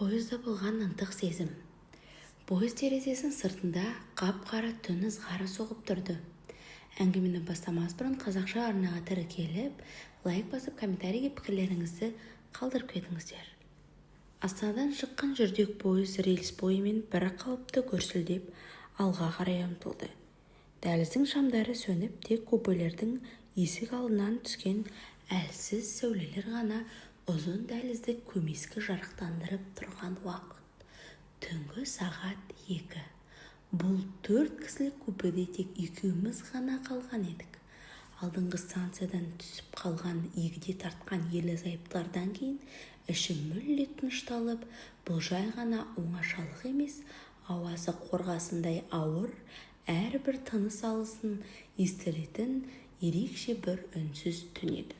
Пойызда болған ынтық сезім. Пойыз терезесінің сыртында қап-қара түн ызғары соғып тұрды. Әңгімені бастамас бұрын қазақша арнаға тіркеліп, лайк басып, комментарийге пікірлеріңізді қалдырып кетіңіздер. Астанадан шыққан жүрдек пойыз рельс бойымен бір қалыпты гүрсілдеп алға қарай ұмтылды. Дәліздің шамдары сөніп, тек купелердің есік алдынан түскен әлсіз сәулелер ғана ұзын дәлізді көмескі жарықтандырып тұрған уақыт. Түнгі сағат 2. Бұл төрт кісілік купеде тек екеуміз ғана қалған едік. Алдыңғы станциядан түсіп қалған егде тартқан ерлі-зайыптылардан кейін іші мүлде тынышталып, бұл жай ғана оңашалық емес, ауасы қорғасындай ауыр, әрбір тыныс алысын естілетін ерекше бір үнсіз түн еді.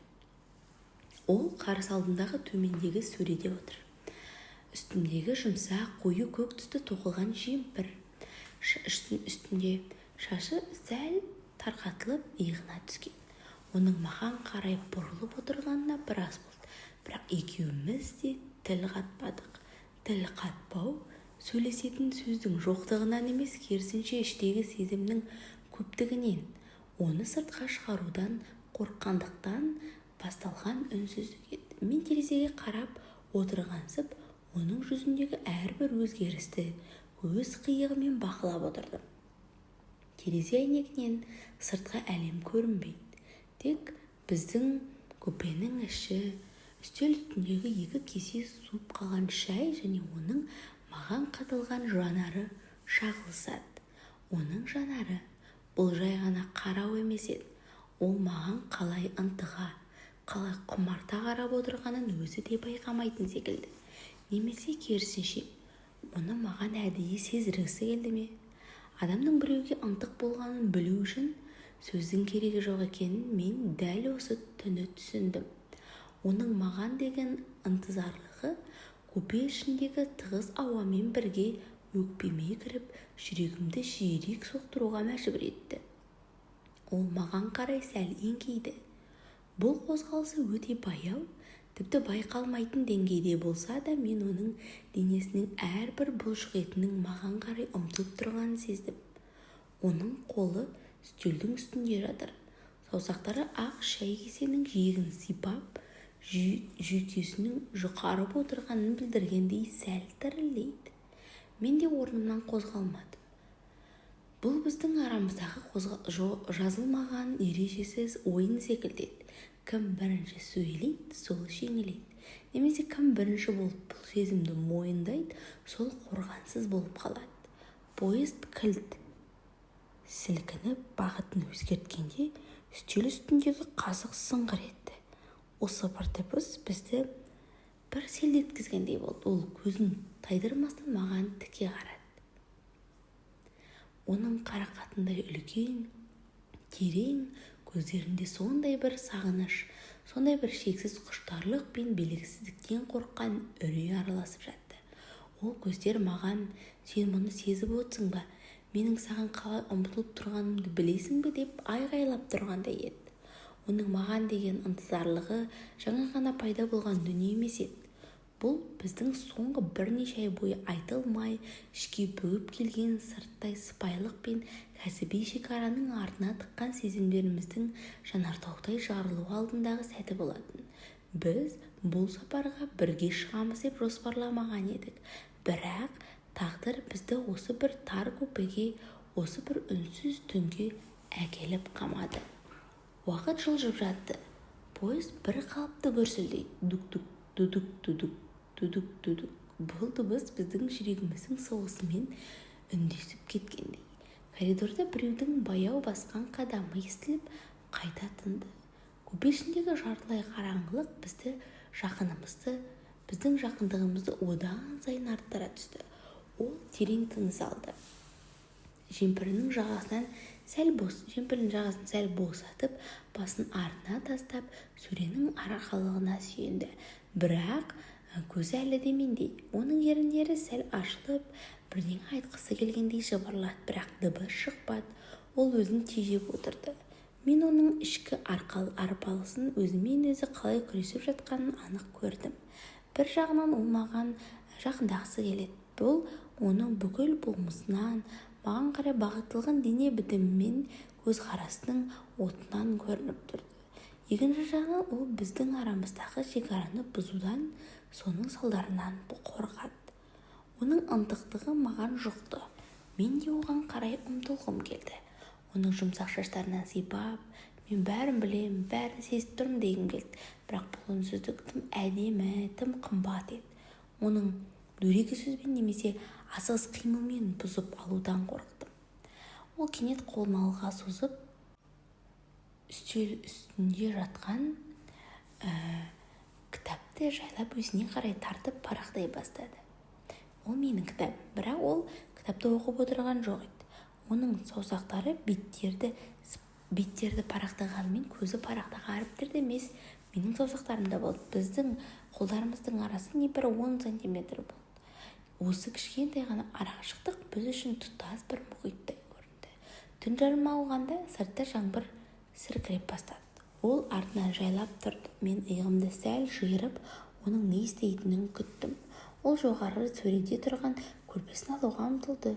Ол қарсы алдымдағы төмендегі сөреде отыр. Үстіндегі жұмсақ, қою көк түсті тоқылған жемпір. Үстінде шашы сәл тарқатылып иығына түскен. Оның маған қарай бұрылып отырғанына біраз болды, бірақ екеуміз де тіл қатпадық. Тіл қатпау сөйлесетін сөздің жоқтығынан емес, керісінше, іштегі сезімнің көптігінен, оны сыртқа шығарудан қорыққандықтан басталған үнсіздік еді. Мен терезеге қарап отырғансып, оның жүзіндегі әрбір өзгерісті көз қиығымен бақылап отырдым. Терезе әйнегінен сыртқы әлем көрінбейді. Тек біздің купенің іші, үстел үстіндегі екі кесе суып қалған шай және оның маған қадалған жанары шағылысады. Оның жанары бұл жай ғана қарау емес еді. Ол маған қалай ынтыға, қалай құмарта қарап отырғанын өзі де байқамайтын секілді. Немесе керісінше, мұны маған әдейі сездіргісі келді ме? Адамның біреуге ынтық болғанын білу үшін сөздің керегі жоқ екенін мен дәл осы түні түсіндім. Оның маған деген ынтызарлығы купе ішіндегі тығыз ауамен бірге өкпеме кіріп, жүрегімді жиірек соқтыруға мәжбүр етті. Ол маған қарай сәл еңкейді. Бұл қозғалысы өте баяу, тіпті байқалмайтын деңгейде болса да, мен оның денесінің әрбір бұлшық етінің маған қарай ұмтылып тұрғанын сездім. Оның қолы үстелдің үстінде жатыр. Саусақтары ақ шай кесенің жиегін сипап, жүйкесінің жұқарып отырғанын білдіргендей сәл дірілдейді. Мен де орнымнан қозғалмадым. Бұл біздің арамыздағы жазылмаған ережесіз ойын секілді еді. Кім бірінші сөйлейді, сол жеңіледі. Немесе кім бірінші болып бұл сезімді мойындайды, сол қорғансыз болып қалады. Поезд кілт сілкініп бағытын өзгерткенде үстел үстіндегі қасық сыңғыр етті. Осы бір дыбыс бізді бір селдеткізгендей болды. Ол көзін тайдырмастан маған тіке қарады. Оның қарақатындай үлкен, терең көздерінде сондай бір сағыныш, сондай бір шексіз құштарлық пен белгісіздіктен қорыққан үрей араласып жатты. Ол көздер маған: «Сен мұны сезіп отырсың ба? Менің саған қалай ұмтылып тұрғанымды білесің бе?» деп айғайлап тұрғандай еді. Оның маған деген ынтызарлығы жаңа ғана пайда болған дүние емес еді. Бұл біздің соңғы бірнеше ай бойы айтылмай, ішке бүгіп келген сырттай сыпайылық пен кәсіби шекараның артына тыққан сезімдеріміздің жанартаудай жарылу алдындағы сәті болатын. Біз бұл сапарға бірге шығамыз деп жоспарламаған едік, бірақ тағдыр бізді осы бір тар купеге, осы бір үнсіз түнге әкеліп қамады. Уақыт жылжып жатты. Пойыз бір қалыпты гүрсілдейді. Дук-дук, дудук-дудук, дудук-дудук. Бұл дыбыс біздің жүрегіміздің соғысымен үндесіп кеткендей. Коридорда біреудің баяу басқан қадамы естіліп, қайта тынды. Купе ішіндегі жартылай қараңғылық біздің жақындығымызды одан сайын арттыра түсті. Ол терең тыныс алды. Жемпірінің жағасын сәл босатып, басын артына тастап, сөренің арқалығына сүйенді. Бірақ көзі әлі де менде. Оның еріндері сәл ашылып, бірдеңе айтқысы келгендей жыбырлады, бірақ дыбыс шықпады. Ол өзін тежеп отырды. Мен оның ішкі арпалысын, өзімен өзі қалай күресіп жатқанын анық көрдім. Бір жағынан ол маған Жақындағысы келеді. Бұл оның бүкіл болмысынан, маған қарай бағытталған дене бітімі мен көзқарасының отынан көрініп тұрды. Екінші жағынан, ол біздің арамыздағы шекараны бұзудан, соның салдарынан қорқады. Оның ынтықтығы маған жұқты. Мен де оған қарай ұмтылғым келді. Оның жұмсақ шаштарынан сипап, мен бәрін білем, бәрін сезіп тұрмын дегім келді. Бірақ бұл үнсіздік тым әдемі, тым қымбат еді. Оның дөрекі сөзбен немесе асығыс қимылмен бұзып алудан қорықтым. Ол кенет қолын алға созып, үстел үстінде жатқан кітапты жайлап өзіне қарай тартып, парақтай бастады. Ол менің кітабым, бірақ ол кітапты оқып отырған жоқ еді. Оның саусақтары беттерді парақтағанымен, көзі парақтағы әріптерде емес, менің саусақтарымда болды. Біздің қолдарымыздың арасы небәрі 10 сантиметр болды. Осы кішкентай ғана арақашықтық біз үшін тұтас бір мұхиттай көрінді. Түн жарымы ауғанда сыртта жаңбыр сіркіреп бастады. Ол артынан жайлап тұрды. Мен иығымды сәл жиырып, оның не істейтінін күттім. Ол жоғары сөреде тұрған көрпесін алуға ұмтылды.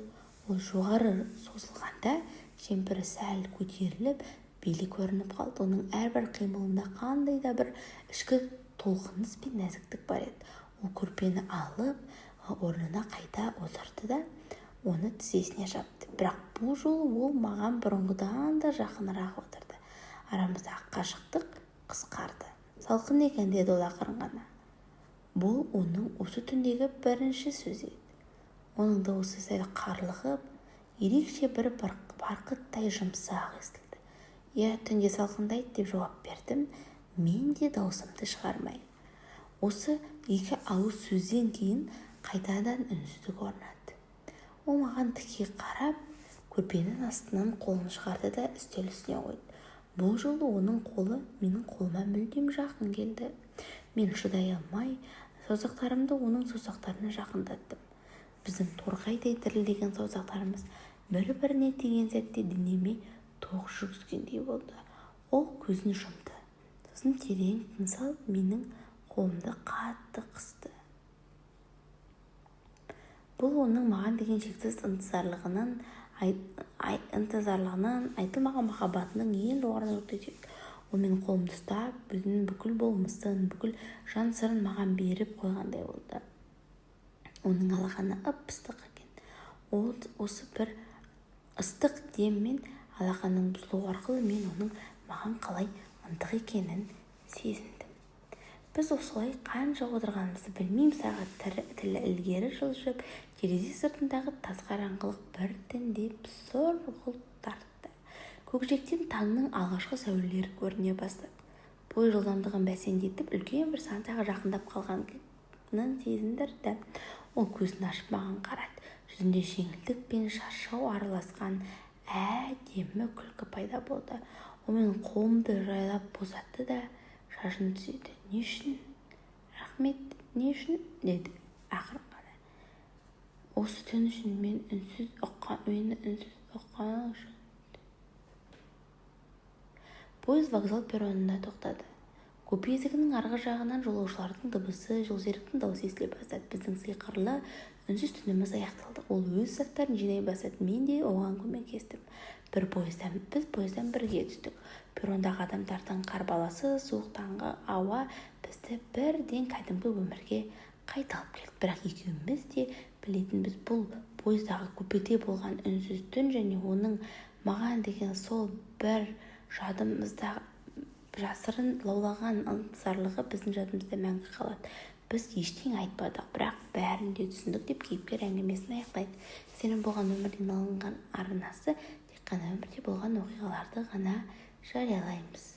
Ол жоғары созылғанда, жемпірі сәл көтеріліп, белі көрініп қалды. Оның әрбір қимылында қандай да бір ішкі толқыныс пен нәзіктік бар еді. Ол көрпені алып, орнына қайта отырды да, оны тізесіне жапты. Бірақ бұл жолы ол маған бұрынғыдан да жақынырақ отырды. Арамыздағы қашықтық қысқарды. «Салқын екен», — деді ол ақырын ғана. Бұл оның осы түндегі бірінші сөзі еді. Оның дауысы сәл қарлығып, ерекше бір барқыттай жұмсақ естілді. «Иә, түнде салқындайды», — деп жауап бердім мен де даусымды шығармай. Осы екі ауыз сөзден кейін қайтадан үнсіздік орнады. Ол маған тіке қарап, көрпенің астынан қолын шығарды да, үстел үстіне қойды. Бұл жолы оның қолы менің қолыма мүлдем жақын келді. Мен шыдай алмай, саусақтарымды оның саусақтарына жақындаттым. Біздің торғайдай дірілдеген саусақтарымыз бір-біріне тиген сәтте денеме тоқ жүгіргендей болды. Ол көзін жұмды. Сосын терең тыныс алып, менің қолымды қатты қысты. Бұл оның маған деген шексіз ынтызарлығының, айтылмаған махаббатының ең жоғары нүктесі еді. Ол менің қолымды ұстап, өзінің бүкіл болмысын, бүкіл жан сырын маған беріп қойғандай болды. Оның алақаны ып-ыстық екен. Ол осы бір ыстық дем мен алақанның бұзылуы арқылы мен оның маған қалай ынтық екенін сезіндім. Біз осылай қанша отырғанымызды білмеймін. Сағат тілі ілгері жылжып, терезе сыртындағы тас қараңғылық біртіндеп сұрғылт тартты. Көкжиектен таңның алғашқы сәулелері көріне бастады. Пойыз жылдамдығын бәсеңдетіп, үлкен бір станцияға жақындап қалғанын сезіндірді. Ол көзін ашып, маған қарады. Жүзінде жеңілдік пен шаршау араласқан әдемі күлкі пайда болды. Ол менің қолымды жайлап босатты да, шашын түзеді. «Не үшін рахмет, не үшін?» — деді ақырын ғана. «Осы түн үшін, мені үнсіз ұққаның үшін». Пойыз вокзал перронында тоқтады. Купе есігінің арғы жағынан жолаушылардың дыбысы, жолсеріктің даусы естіле бастады. Біздің сиқырлы үнсіз түніміз аяқталды. Ол өз заттарын жинай бастады. Мен де оған көмектестім. Бір пойыздан біз пойыздан бірге түстік. Перрондағы адамдардың қарбаласы, суық таңғы ауа бізді бірден кәдімгі өмірге қайта алып келді. Бірақ екеуміз де білетінбіз: бұл пойыздағы купеде болған үнсіз түн және оның маған деген сол бір жадымызда жасырын лаулаған ынтызарлығы біздің жадымызда мәңгі қалады. Біз ештеңе айтпадық, бірақ бәрін де түсіндік, деп кейіпкер әңгімесін аяқтайды. Сенім болған өмірден алынған арнасы. Тек қана өмірде болған оқиғаларды ғана жариялаймыз.